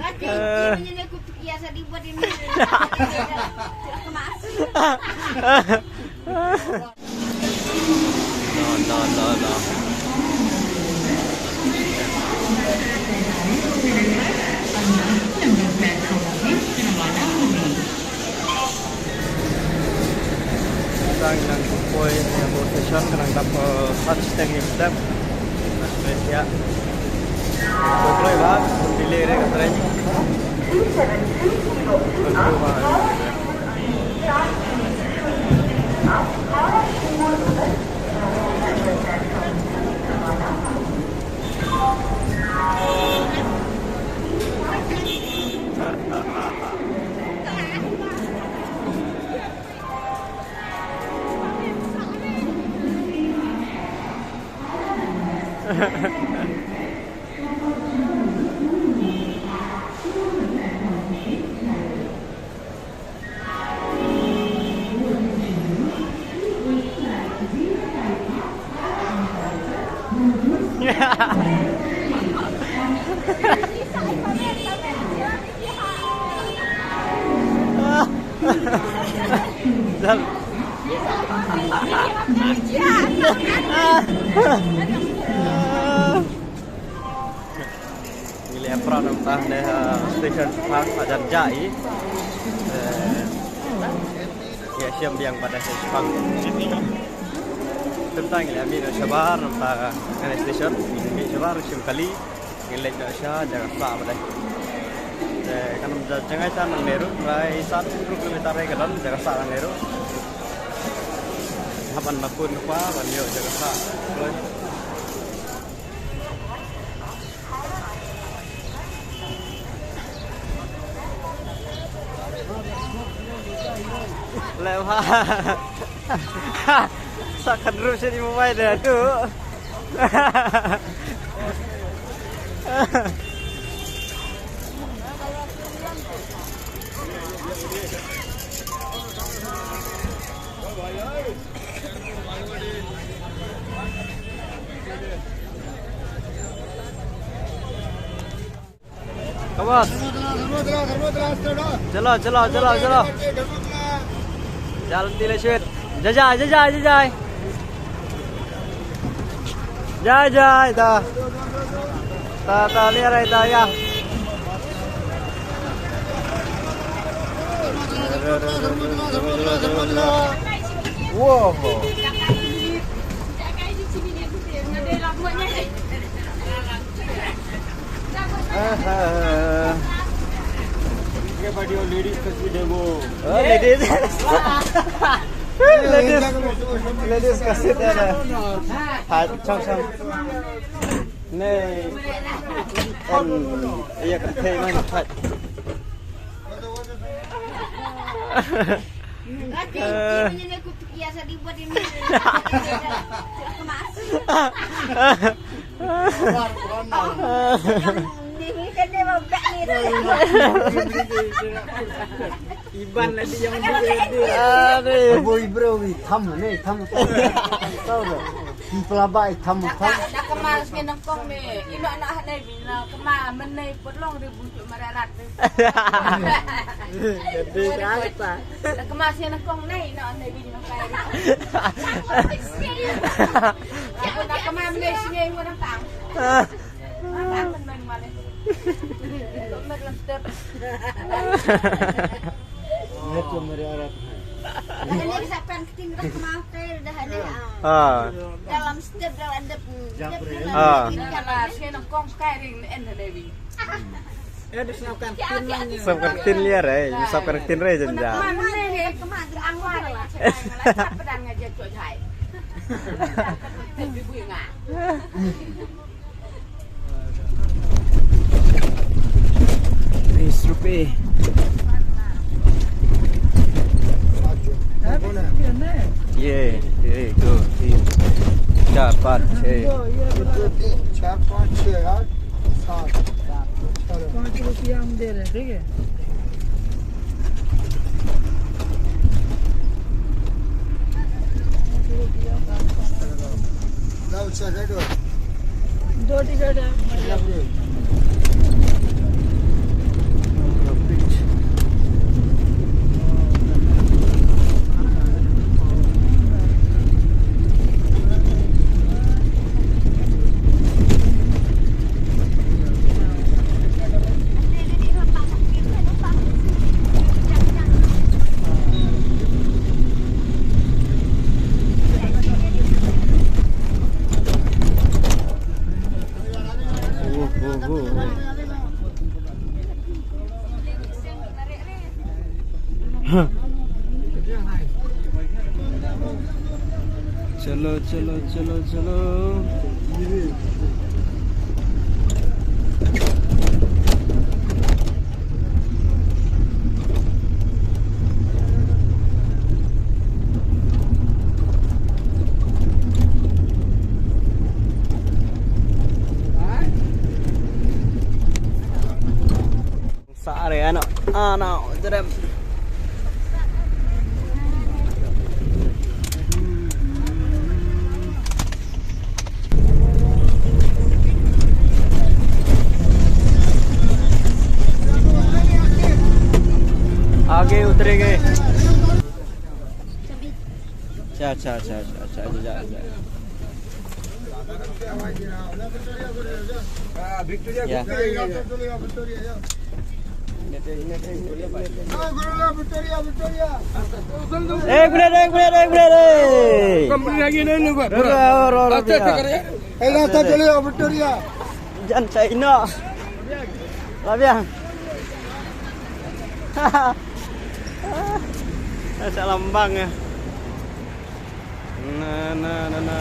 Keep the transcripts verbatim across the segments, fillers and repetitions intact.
Oke, ini aku pergi asal dibuat ini. Kemas. No, no, no, no. Tang nang poi ïa u station ka nang dap, eh, sat shiteng ïa u step. Nang poi ïa. Poi kloi ba, delay re ka train. Zal. Ngi leh apron mynta ne, eh, station Sepang, hajan jai. Eh, ïa shem biang pat station Sepang. Tymmen ngi leh mih noh shabar mynta ne station, mih shabar shem kali. Ngi leit noh sha jaka sah pat. Eh, kan ym jngai sha nang Nehru, lai san phew kilometer re ka don jaka sah nang Nehru. Hap ban nakun nakwa ban ïoh jaka sah. Leh bha. Sa khan ruh sha i mobile de tu. Come on. Chalo, chalo, chalo, chalo. Jalan tila shit. Jai jai, jai jai, jai jai. Jai jai, ta. Ta, ta, liar ai, ta, ya. Wow. Aha. Everybody, ladies ka si debo. Oh, ladies. Ladies. Ladies ka si debo. Ha, chang, chang. Nei. Em, iya ka thei man, ha. Oke, ini aku pergi asal dibuat ini. Kemas. Iban lagi yang beli. Aduh. Boy bro, wi, tham ne, tham. Tahu dah? Di pelabai tham, tham. Dah kemas ni nengkong ni. Ino nak ne bina kema menai pelong ribu tu mararat. Jadi apa? Dah kemas ni nengkong ni, ino ne bina kai. Aku dah kemas ni sini, aku dah tang. Dah kemas ni. Dah kemas ni. Dah ni, siapa yang keting dah kemau teh, dah ni, ah. Ah. Dalam step, dalam dep, dep, dalam Ah. Step, dalam dep. Sngewbha kan tin liar, eh. Sngewbha kan tin re jan ja. Kemau ni, kemau, dah angwar lah. Siapa dah ngajak cok jai. Ibu ingat. बीस रुपये। ये, एक, दो, तीन, चार, पाँच, छः। तीन, चार, पाँच, छः, आठ, सात। पाँच रुपया हम दे रहे हैं, ठीक है? Chalo, chalo, chalo, chalo. Sa re ano, ano, jerem. आगे उतरेंगे। Cha, cha, cha, cha, cha, cha, cha. Ya. Ek minit, ek minit, ek minit, eh. Company lagi ni, ni, Pak. Ro, ro, ro, ro, Aste, aste, biar. Kare. Eh, rasta chale, Victoria. Jan China. Lah biang. Sa lambang ya. Na, na, na, na.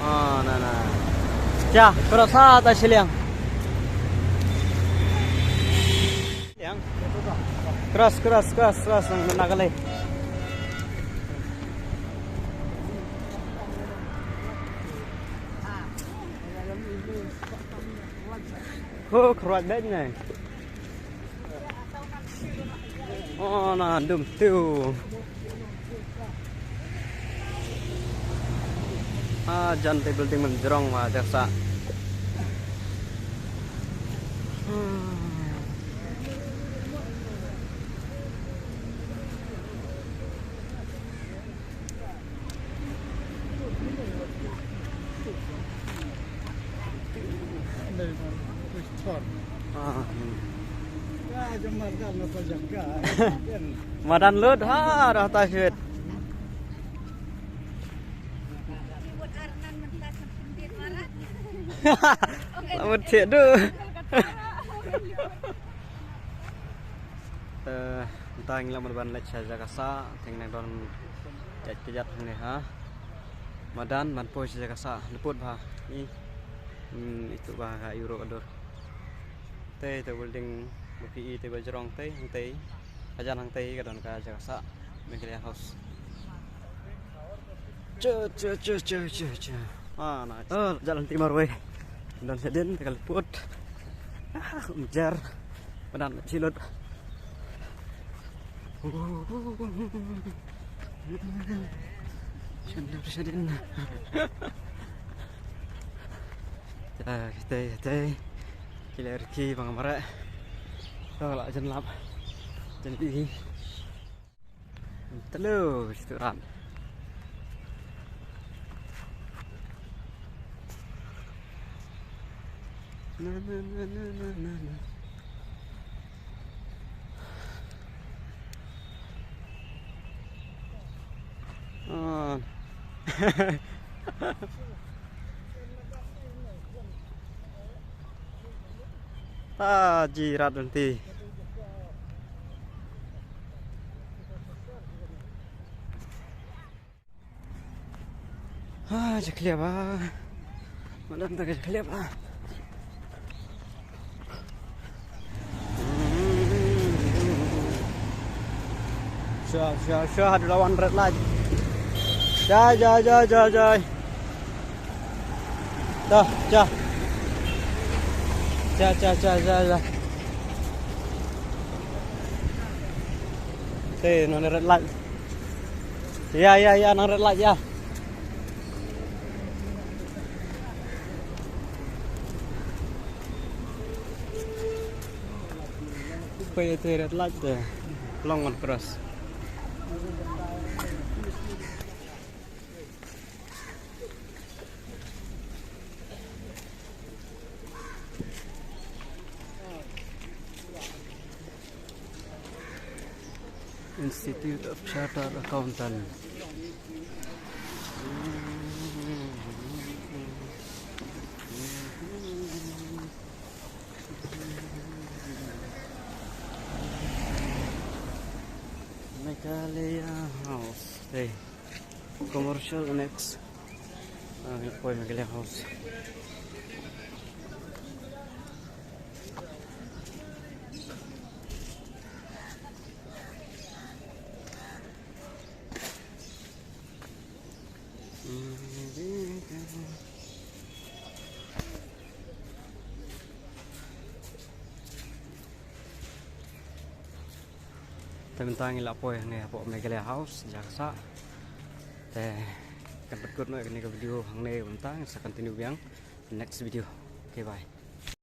Ah, na, na. Cha, cross ha ta shiliang. Yang. Cross, cross, cross, cross, nang, nang, kali. Ho, khrwat bad nai. Oh, na, dum tiu. Ah, jan te building mynjrong ma, jaksa. Hmm. Ah. Madan lut ha, dah ta shit. Lamun cek du. Eh, tang la ban leit sha jaka sah, tang nang don jait kjat hangne ha. Madan ban poi sha jaka sah, liput bha. I, hmm, itu bha ka euro adur. Te, te building ba phi i te ba jrong te, hangtei. Hajan hangtei ka don ka jaka sah Meghalaya House. Cha, cha, cha, cha, cha, cha. Ah, nice. Oh, jalan timur wei. Dan sedin tegal put. Ah, umjar. Madan chilut. Sedin, sedin. Ya, kita, kita. Kila riki bang mara. Oh, la jan lap. Jan di. Telu, situ ran. Na, na, na. Ah. Ah, jirat nanti. Ah, jakhlia ba. Madan ta jakhlia ba. Sha, sha, sha, haduh lawan red light. Jai, jai, jai, jai, jai. Dah, ja. Ja, ja, ja, ja, ja. Te, nang red light. Ya, ya, ya, nang red light, ya. Pei te red light te. Long wan cross. Institute of Chartered Accountant. Meghalaya House. Hey. Commercial Annex. Ah, Meghalaya House. Te mynta ngi la poi hangne hapoh Meghalaya House, jaka sah. Te kan pynkut noh ïa kane ka video hangne, mynta sa continue biang next video. Okay, bye.